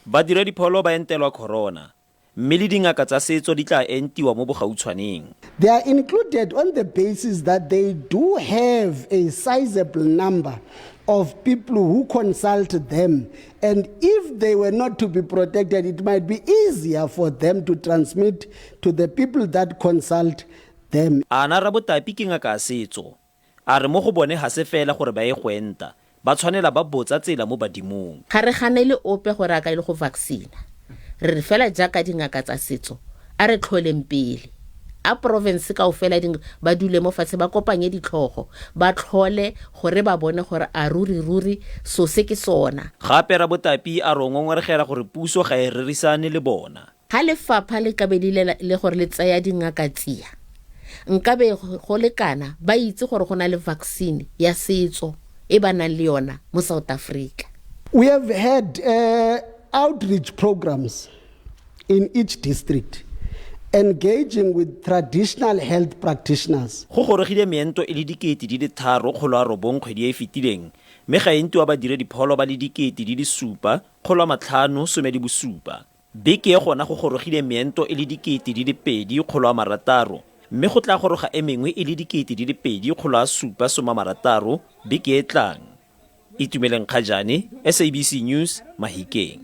Badiredipholo ba entelwa corona, mme le dingaka tsa setso di tla entiwa mo bogautshwaneng. They are included on the basis that they do have a sizable number of people who consult them. And if they were not to be protected, it might be easier for them to transmit to the people that consult them. Ana Rabotapi ke ngaka ya setso. A re mo go bone ga se fela gore ba ye go enta, ba tshwanela ba botsa tsela mo badimong. Ga re ganele ope gore a ka ile go vaccine. Re re fela jaaka dingaka tsa setso, a re tlholeng pele. A province kaofela di ba dule mo fatshe ba kopanye ditlhogo, ba tlhole gore ba bone gore a ruri ruri so se ke sona. Gape Rabotapi a re o ngongoregela gore puso ga e rerisane le bona. Ha lefapha le ka be le ile le gore le tsaya dingaka tsia, nkabe go le kana ba itse gore go na le vaccine ya setso e ba nang le yona mo South Africa. We have had outreach programs in each district, engaging with traditional health practitioners. Go gorogile meento e le 3,900 kgwedi e e fetileng mme ga entiwa badiredipholo ba le 7,517. Beke e gona go gorogile meento e le 2,600 mme go tla goroga e mengwe e le 2,760 beke e tlang. Itumeleng Kgajane, SABC News, Mahikeng.